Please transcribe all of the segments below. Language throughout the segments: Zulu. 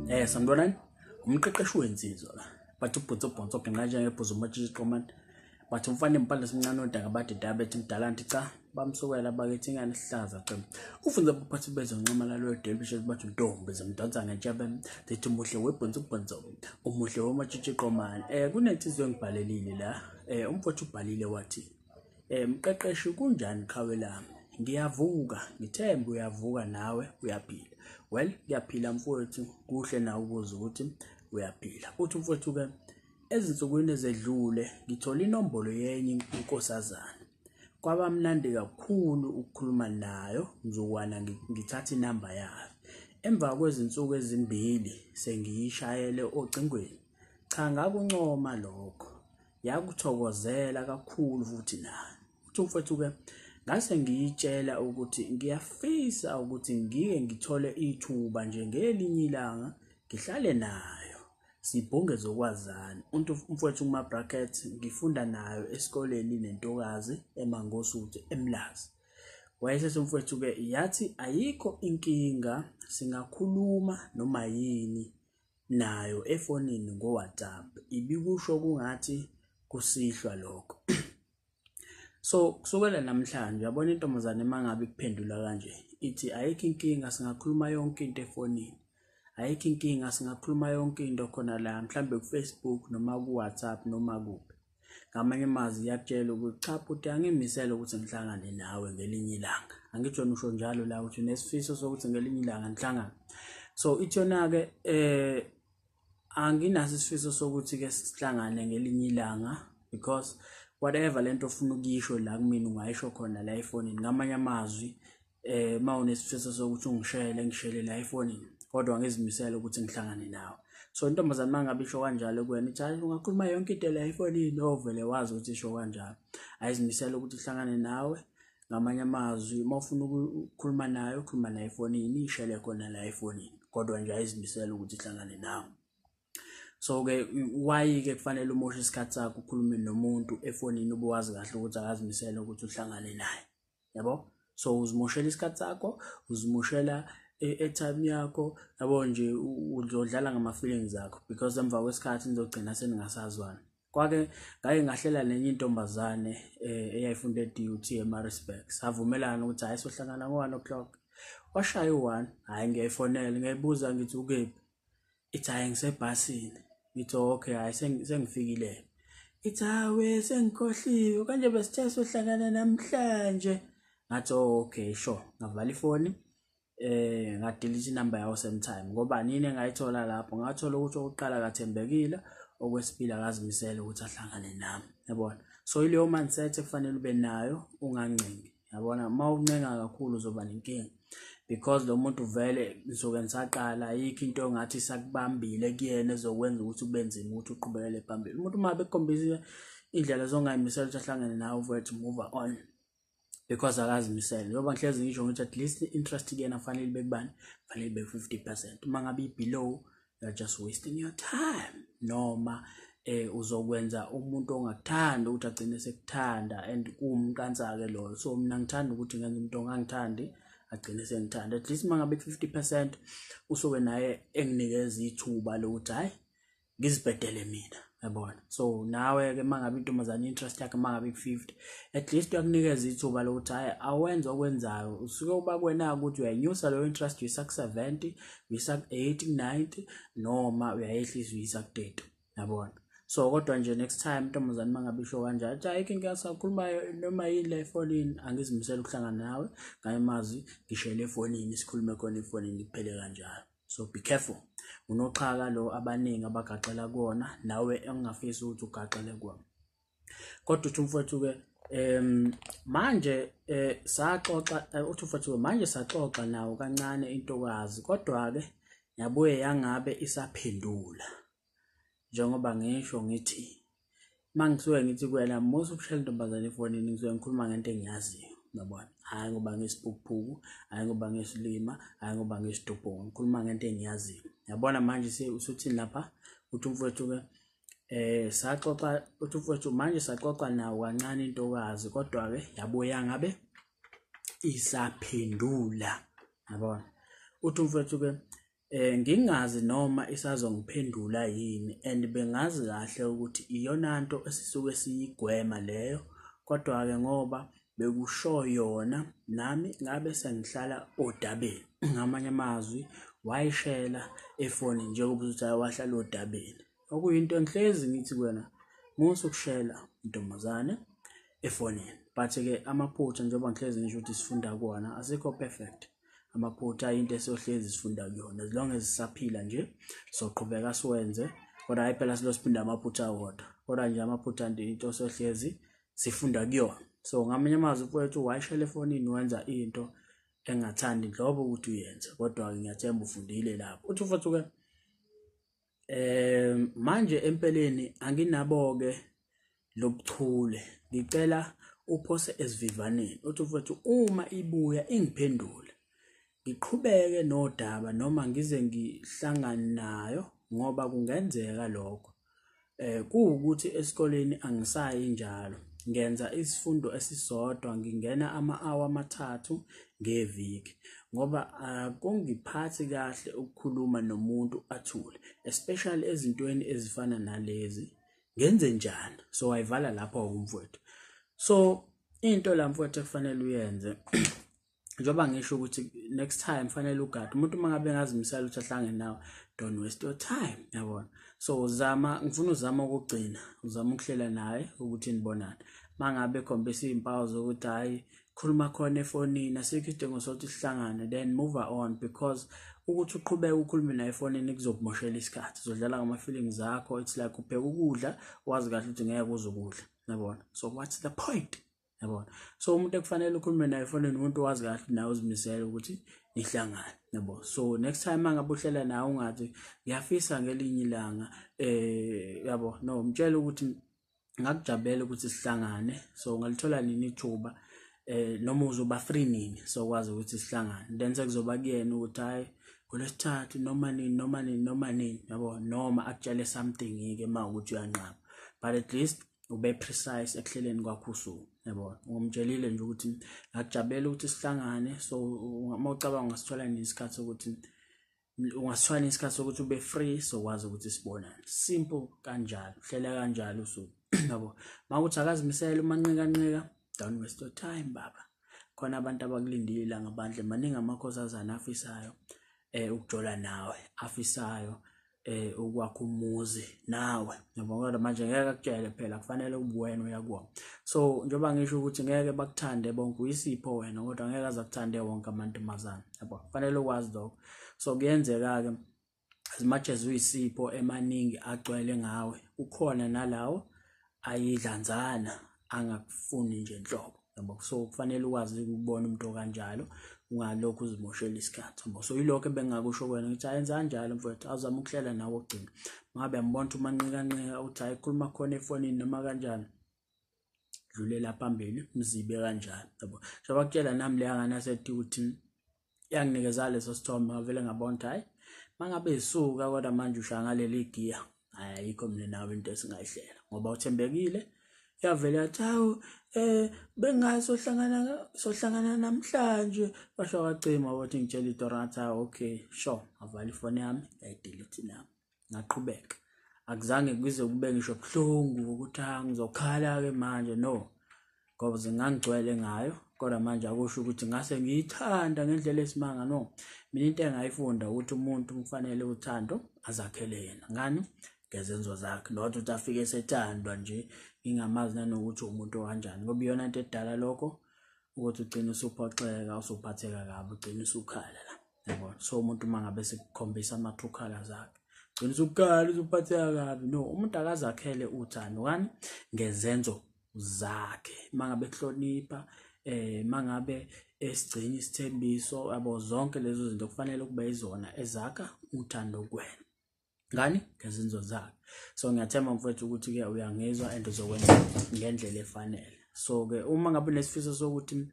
Sanibonani, umqeqeshi wensizwa la. Bathi ubhonso bhonso bhinqa njengebhuzu umatshitshi qomani. Bathi umfana impala simncane odaka bade dabethi mdala nti cha bamsukela bakithi ingane ihlaza cema. Ufunza baphathi bezonxamala lo delvishes bathi ntombi zimdonsa ngentshebe. Zithi umuhle webhonso bhonso umuhle womatshitshi qomani. Kunensizwa engibhalelile la. Umfowethu ubhalile wathi mqeqeshi kunjani qhawe lami? Ngiyavuka, ngithembe uyavuka nawe uyaphila. Well, ngiyaphila mfowethu, kuhle nawe ukuzwa ukuthi uyaphila. Uthi mfowethu ke ezinsukwini ezedlule ngithola inombolo yenye inkosazana. Kwaba mnandi kakhulu ukukhuluma nayo mzukwana ngithatha inamba yayo. Emva kwezinsuku ezimbili sengiyishayele ocingweni. Cha, ngakuncoma lokho. Yakuthokozela kakhulu futhi nayo. Uthi mfowethu ke ngase ngiyitshela ukuthi ngiyafisa ukuthi ngike ngithole ithuba nje ngelinye ilanga ngihlale nayo sibhunge zokwazana. Umfowethu kuma brackets ngifunda nayo esikoleni nentokazi eMangosuthu eMlazi. Wayesethi umfowethu ke yathi ayikho inkinga, singakhuluma noma yini nayo efonini ngo-WhatsApp. Ibikusho kungathi kusihlwa lokho. So kusukela namhlanje uyabona intombazane mangabe ikuphendula kanje ithi ayikho inkinga, singakhuluma yonke into efonini, ayikho inkinga, singakhuluma yonke into khona la mhlambe ku-Facebook noma ku-WhatsApp noma kuphi. Ngamanye amazwi iyakutshela ukuthi cha bhuti, angimisele ukuthi ngihlangane nawe ngelinye ilanga. Angithi wena usho njalo la ukuthi unesifiso sokuthi ngelinye ilanga nihlangane. So ithi yona-ke anginaso isifiso sokuthi ke sihlangane ngelinye ilanga because whatever lento ofuna ukuyisho la kumina ungayisho khona la efonini. Ngamanye amazwi uma unesifiso sokuthi ungishele, ngishele la efonini, kodwa ngizimisele ukuthi ngihlangane nawe. So intombazane mangabe isho kanjalo kuwena ithi hayi ungakhuluma yonke into la efonini, ovele wazi ukuthi isho kanjalo. Ayizimisele ukuthi ihlangane nawe. Ngamanye amazwi uma ufuna ukukhuluma nayo, khuluma nayo efonini, ishele khona la efonini, kodwa nje ayizimisele ukuthi ihlangane nawe. So ke why ke kufanele umoshe isikhathi sakho ukhulume nomuntu efonini ube wazi kahle ukuthi akazimisele ukuthi uhlangane naye, yabo? So uzimoshela isikhathi sakho, uzimoshela i-airtime yakho, yabo nje uzodlala ngama-feelings akho because emva kwesikhathi nizogcina seningasazwani. Kwake ngake ngahlela nenye intombazane eyayifunda e-DUT eMaritzburg, savumelana ukuthi hhayi sohlangana ngo-1 o'clock. Washaya u-1, hhayi ngiyayifonela ngiyayibuza ngithi ukephi? Ithi hhayi ngisebhasini. Ngithi okay, hhayi sengifikile. Ithi hawe sengikhohliwe kanje besithe sohlangana namhlanje. Ngathi okay sure, ngavala ifoni ngadelete inamba yawo same time ngoba nini engayithola lapho ngathola ukuthi okokuqala kathembekile, okwesibili akazimisele ukuthi ahlangane nami, yabona. So ileyo mindset ekufanele ube nayo, ungancengi, yabona. Uma uncenga kakhulu uzoba nenkinga because lo muntu vele nisuke nisaqala, ayikho into ongathi isakubambile kuyena ezokwenza ukuthi kube nzima ukuthi uqhubekele phambili. Umuntu uma bekukhombisa indlela zongayimisela ukuthi ahlangane nawe, uvele move on because akazimisele. Njengoba ngihlezi ngisho ngithi at least interest kuyena kufanele ibe kubani, kufanele ibe 50%. Uma ngabe i-below, you are just wasting your time, noma uzokwenza umuntu ongakuthandi ukuthi agcine sekuthanda and kuwumqansa-ke loyo. So mina ngithanda ukuthi ngenze umuntu ongangithandi agcine sengithanda. At least uma ngabe 50% usuke naye enginikeza ithuba lokuthi hhayi ngizibhedele mina, yabona. So nawe-ke uma ngabe intombazane interest yakhe uma ngabe ku-50, at least uyakunikeza ithuba lokuthi hhayi awenze okwenzayo. Usuke uba kuwena ukuthi uyayinyusa leyo interest uyisa ku-70, uyisa ku-80, ku-90, noma uyayehlisa uyisa ku-30, yabona. So kodwa nje next time intombazane uma ngabe isho kanjalo athi ayikho inkinga, sakhuluma noma yini la efonini, angizimisele ukuhlangana nawe. Ngamanye amazwi ngishele efonini, sikhulume khona efonini, kuphele kanjalo. So be careful, unoxhaka lo abaningi abagaxela kuwona, nawe engingafisi ukuthi ugaxele kuwona. Kodwa uthi umfowethu ke manje saxoxa, uthi umfowethu manje saxoxa nawo kancane intokazi, kodwa ke yabuye yangabe isaphendula. Njengoba ngisho ngithi mangisuke ngithi kuwena musa ukushela intombazane efonini, ngisuke ngikhuluma ngento engiyaziyo, uyabona. Hhayi ngoba ngisibhukubhuku, hhayi ngoba ngisilima, hhayi ngoba ngisidubhungu, ngikhuluma ngento engiyaziyo, yabona. Manje usuthini lapha? Uthi umfowethu ke saxoxa, uthi umfowethu manje saxoxa nawo kancane intokazi, kodwa ke yabuya ngabe isaphendula, yabona. Uthi umfowethu ke Ngingazi noma isazongiphendula yini and bengazi kahle ukuthi iyona nto esisuke siyigwema leyo, kodwa-ke ngoba bekusho yona nami ngabe sengihlala odabeni. Ngamanye amazwi wayishela efonini njengoba uthi hhayi wahlala odabeni, okuyinto engihlezi ngithi kuwena musa ukushela ntombazane efonini. But-ke amaphutha njengoba ngihlezi ngisho ukuthi sifunda kuwona, asikho perfect. Amaphutha into esiyohlezi sifunda kuyona, as long as sisaphila nje soqhubeka siwenze, kodwa hhayi phela silosiphinda amaphutha awodwa, kodwa nje amaphutha into sohlezi sifunda kuyona. So ngamanye amazwi mfowethu wayishela efonini wenza into engathandi nhlobo ukuthi uyenze, kodwa-ke ngiyathemba ufundile lapho. Uthi mfowethu-ke manje empeleni anginabo-ke lobuchule, ngicela uphose esivivaneni. Uthi mfowethu uma ibuya ingiphendule, ngiqhubeke nodaba noma ngize ngihlangane nayo, ngoba kungenzeka lokho. Kuwukuthi esikoleni angisayi njalo, ngenza isifundo esisodwa, ngingena ama-hour 3 ngeviki, ngoba akungiphathi kahle ukukhuluma nomuntu athule, especially ezintweni ezifana nalezi. Ngenze njani? So wayivala lapho umfowethu. So into la mfowethu ekufanele uyenze, njengoba ngisho ukuthi next time fanele ugade umuntu uma ngabe engazimisela ukuthi ahlangene nawe, don't waste your time, yabona. So zama, ngifuna uzama ukugcina, uzama ukuhlela naye ukuthi nibonane. Mangabe khombisa izimpawu zokuthi hayi khuluma khona efonini, asikho isidingo sokuthi sihlangane, then move on, because ukuthi uqhubeke ukhulume naye efonini kuzokumoshela isikhathi, uzodlala ngama-feelings akho. It's like upheka ukudla wazi kahle ukuthi ngeke uze ukudla, yabona. So what's the point, yabona. So umuntu ekufanele ukhulume naye efonini umuntu owazi kahle nawe uzimisele ukuthi nihlangane, yabo. So next time mangabe uhlela nawe ungathi ngiyafisa ngelinye ilanga, yabo, no, mtshele ukuthi ngakujabulela ukuthi sihlangane, so ungalithola nini ithuba, noma uzoba free nini, so kwazi ukuthi sihlangane. Then sekuzoba kuyena ukuthi hayi ngolwesithathu noma nini noma nini noma nini, yabo, noma akutshele something ke uma ukuthi uyanqaba, but at least ube precise ekuhleleni kwakho usuku, yabo. Ungumtshelile nje ukuthi ngakujabulela ukuthi sihlangane, so uma ucabanga ungasithola nini isikhathi sokuthi ungasithola isikhathi sokuthi ube free, so kwazi ukuthi sibonane. Simple kanjalo, hlela kanjalo usuku, yabo. Mawukuthi akazimisele umanqika nqika, don't waste your time baba. Khona abantu abakulindile la ngaphandle, maningi amakhosazana afisayo ukujola nawe, afisayo ukwakha umuzi nawe, yabo. Kodwa manje ngeke akutshele phela, kufanele ube wena uyakuwa. So njengoba ngisho ukuthi ngeke bakuthande bonke, uyisipho wena, kodwa ngeke aze akuthande wonke amantombazane, yabo. Kufanele ukwazi lokho. So kuyenzeka ke as much as uyisipho emaningi agcwele ngawe, ukhona nalawo ayidlanzana angakufuni nje nhlobo, yabo. So kufanele ukwazi ukubona umuntu okanjalo, ungalokhu uzimoshela isikhathi, yabo. So yilokho ebengingakusho kuwena, ngithi ayenza kanjalo mfowethu, awuzame ukuhlela nawe ogcina. Mangabe uyambona ukuthi umanqika nqika uthi hayi khuluma khona efonini noma kanjani, dlulela phambili mzibe kanjalo, yabo. Njengoba kutshela nami leya ngane yasethi ukuthi yanginikeza leso sithombe, ngavele ngabona ukuthi hayi mangabe isuka, kodwa manje ushaya ngaleli giya, hayi ayikho mina nawe into esingayihlela, ngoba uthembekile. Yavele yathi hawu bengayi sohlangana namhlanje, washo wacima wathi ngitshela itori, ngathi okay sure, ngavala ifoni yami ngayidelete nami ngaqhubeka. Akuzange kuze kube ngisho buhlungu ukuthi ngizokhala ke manje, no, ngoba ngangigcwele ngayo. Kodwa manje akusho ukuthi ngase ngiyithanda ngendlela esimanga, no. Mina into engayifunda ukuthi umuntu kufanele uthando azakhele yena, ngani, ngezenzo zakhe, not ukuthi afike esethandwa nje ngingamazi nanokuthi umuntu okanjani, ngoba iyona into edala lokho ukuthi ugcine usuphoxeka, usuphatheka kabi, ugcine usukhala la, yabona. So umuntu uma ngabe sekukhombisa ama-true colours akhe, ugcine usukhala, usuphatheka kabi. No, umuntu akazakhele uthando ngani, ngezenzo zakhe. Mangabe kuhlonipha, mangabe esigcina isithembiso, yabo, zonke lezo zinto kufanele kube izona ezakha uthando kuwena, ngani, ngezenzo zakhe. So ngiyathemba mfowethu ukuthi ke uyangizwa and uzokwenza ngendlela efanele. So ke uma ngabe unesifiso sokuthi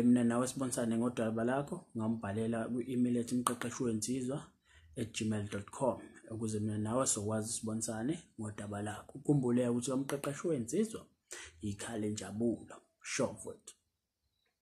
mina nawe sibonisane ngodaba lakho, ungambhalela kwi-email ethi mqeqeshi wensizwa@gmail.com ukuze mina nawe sokwazi sibonisane ngodaba lakho. Ukhumbule ukuthi umqeqeshi wensizwa ikhala injabulo. Sure mfowethu.